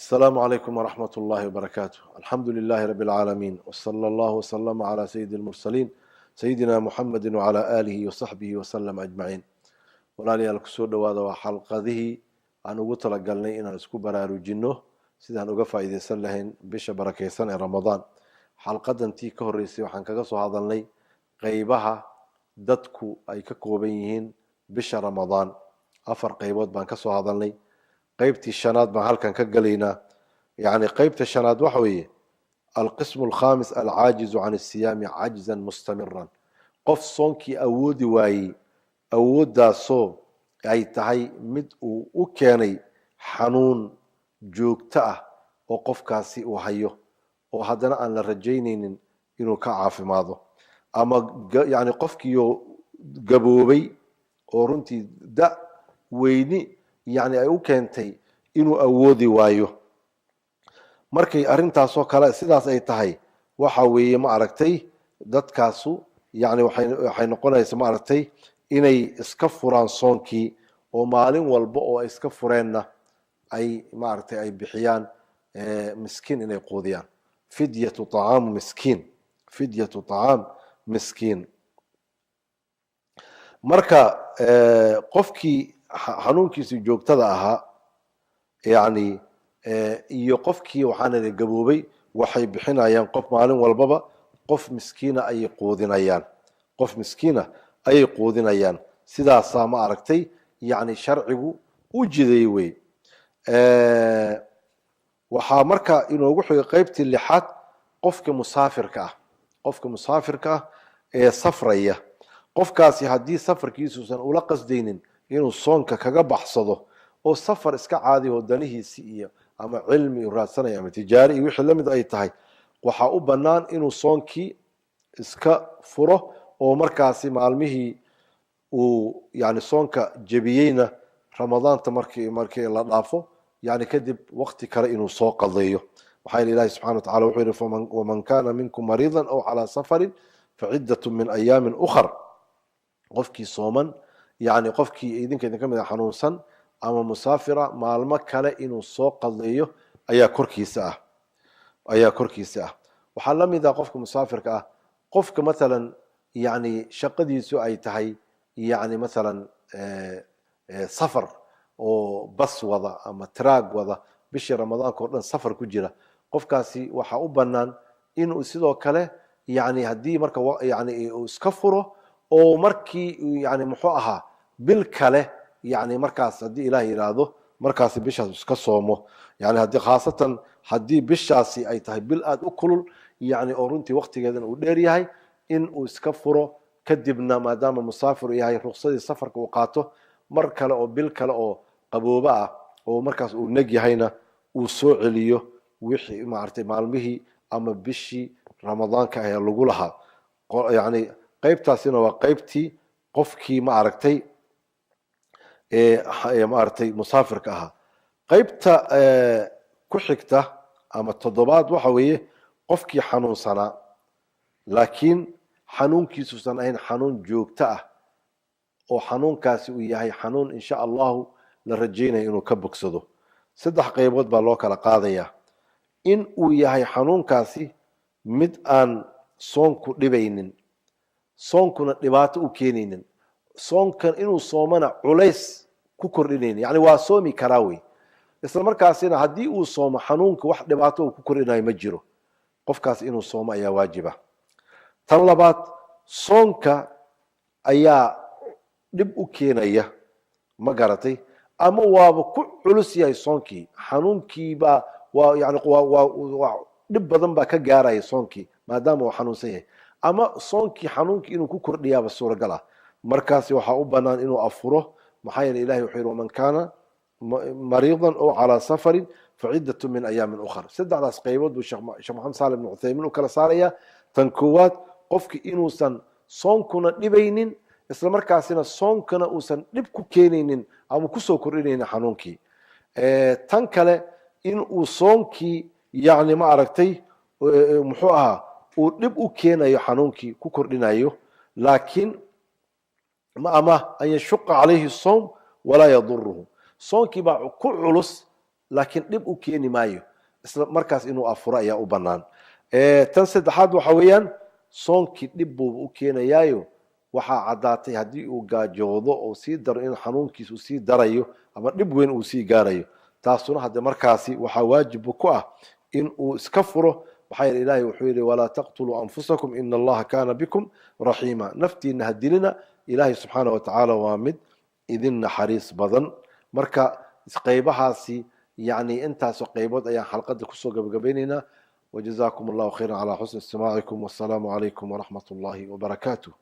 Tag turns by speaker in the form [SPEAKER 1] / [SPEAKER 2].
[SPEAKER 1] السلام عليكم ورحمة الله وبركاته. الحمد لله رب العالمين، وصلى الله وسلم على سيد المرسلين سيدنا محمد وعلى آله وصحبه وسلم أجمعين. Walaalayaal, kusoo dhawaada. Waa xalqadihii aan ugu talagalnay inaan isku baraarujinno sidaan uga faa'iidaysan lahayn bisha barakaysan ee Ramadaan. Xalqadan tii ka horreysay waxaan kaga soo hadalnay qeybaha dadku ay ka kooban yihiin bisha Ramadaan. Afar qeybood baan ka soo hadalnay. Qeybtii shanaad baan halkan ka gelaynaa. Yani qeybta shanaad waxa weeye alqismu alkhamis, alcaajizu can asiyaami cajzan mustamiran, qof soonkii awoodi waayey, awooddaasoo ay tahay mid uu u keenay xanuun joogto ah oo qofkaasi uu hayo, oo haddana aan la rajaynaynin inuu ka caafimaado, ama yani qofkiioo gaboobay oo runtii da weyni yani ay u keentay inuu awoodi waayo. Markay arrintaasoo kale sidaas ay tahay, waxa weeye, ma aragtay, dadkaasu yani waxay noqonaysa, ma aragtay, inay iska furaan soonkii, oo maalin walba oo ay iska fureenna ay, maaragtay, ay bixiyaan miskiin inay quudiyaan, fidyatu طacaamu miskiin, fidyatu طacaam miskiin. Marka qofkii xanuunkiisii joogtada ahaa yani iyo qofkii waxaan idhi gaboobay, waxay bixinayaan qof maalin walbaba qof miskiina ayay quudinayaan, qof miskiina ayay quudinayaan. Sidaasaa, ma aragtay, yani sharcigu u jiday wey. Waxaa marka inoogu xigay qeybtii lixaad, qofka musaafirka ah, qofka musaafirka ah ee safraya. Qofkaasi haddii safarkiisuusan ula qasdaynin inuu soonka kaga baxsado, oo safar iska caadiho danihiisi iyo ama cilmi uu raadsanaya ama tijaari iyo wixii lamid ay tahay, waxaa u bannaan inuu soonkii iska furo, oo markaasi maalmihii uu yani soonka jebiyeyna Ramadaanta markii la dhaafo, yani kadib waqti kale inuu soo qadeeyo. Maxaa yeele Ilahi subxana wa tacala wuxuu yihi: "Waman kana minkum mariidan aw calaa safarin faciddatun min ayaamin ukhar." Qofkii sooman, yani qofkii idinka mid a xanuunsan ama musaafira, maalmo kale inuu soo qadeeyo ayaa korkiisa ah, ayaa korkiisa ah. Waxaa la mid ah qofka musaafirka ah, qofka mathalan yani shaqadiisu ay tahay yani mathalan safar, oo bas wada ama traag wada, bishii Ramadaanka oo dhan safar ku jira. Qofkaasi waxaa u bannaan inuu sidoo kale yani haddii marka yani uu iska furo, oo markii yani muxuu ahaa bil kale, yani markaas haddii Ilaah yidhaahdo, markaasi bishaas iska soomo. Yani haddii khaasatan haddii bishaasi ay tahay bil aada u kulul, yani oo runtii waqtigeedana uu dheer yahay, in uu iska furo, kadibna maadaama musaafir yahay ruksadii safarka uu qaato, mar kale oo bil kale oo qaboobo ah oo markaas uu neg yahayna uu soo celiyo wixii, maaragtay, maalmihii ama bishii Ramadaanka ah ee lagu lahaa. Yani qeybtaasina waa qeybtii qofkii, ma aragtay, ee maaragtay musaafirka ahaa. Qeybta ku xigta ama toddobaad waxa weeye qofkii xanuunsanaa, laakiin xanuunkiisuusan ahayn xanuun joogto ah, oo xanuunkaasi uu yahay xanuun insha Allahu la rajaynayo inuu ka bogsado. Saddex qaybood baa loo kala qaadayaa: in uu yahay xanuunkaasi mid aan soonku dhibaynin, soonkuna dhibaato u keenaynin, soonkan inuu soomana culays ku kordhinaynin, yani waa soomi karaa wey, isla markaasina haddii uu soomo xanuunka wax dhibaato uu ku kordhinayo ma jiro, qofkaas inuu soomo ayaa waajiba. Tan labaad, soonka ayaa dhib u keenaya, ma garatay, ama waaba ku culus yahay soonkii, xanuunkiibaa waa yani waa dhib badan baa ka gaaraya soonkii maadaama uu xanuunsan yahay, ama soonkii xanuunkii inuu ku kordhiyaaba suuragal ah. Markaasi waxaa u banaan inuu afuro. Maxaa yeele Ilahi wuxuu yihi: "Waman kaana mariidan ow calaa safarin faciddatu min ayaamin ukhar." Saddexdaas qaybood buu Sheekh Maxamed Salim ibn Cuthaymiin u kala saaraya. Tan koowaad, qofki inuusan soonkuna dhibaynin, isla markaasina soonkana uusan dhib ku keenaynin ama kusoo kordhinaynin xanuunkii. Tan kale, in uu soonkii yani, ma aragtay, muxuu ahaa, uu dhib u keenayo, xanuunkii ku kordhinayo, laakiin ama an yashuqa calayhi sowm walaa yaduruhu, soonkii baa ku culus. laakiin dhib u keeni maayo, isla markaas inuu afuro ayaa u bannaan. Tan saddexaad waxa weeyaan soonkii dhib buuba u keenayaayo. Waxaa caddaatay haddii uu gaajoodo oo sii daro in xanuunkiis uu sii darayo ama dhib weyn uu sii gaarayo. Taasuna hadde markaasi waxaa waajibba ku ah in uu iska furo. Maxaa yeele Ilahay wuxuu yidhi: "Walaa taqtuluu anfusakum, ina Allaha kaana bikum raxiima." Naftiina ha dilina, Ilaahay subxaana wa tacaala waa mid idin naxariis badan. Marka qaybahaasi, yani intaasoo qaybood ayaan xalqada kusoo gabagabaynaynaa. Wajazakum Allahu khayra calaa xusni istimaacikum, wassalaamu calaykum waraxmat Allahi wabarakaatuh.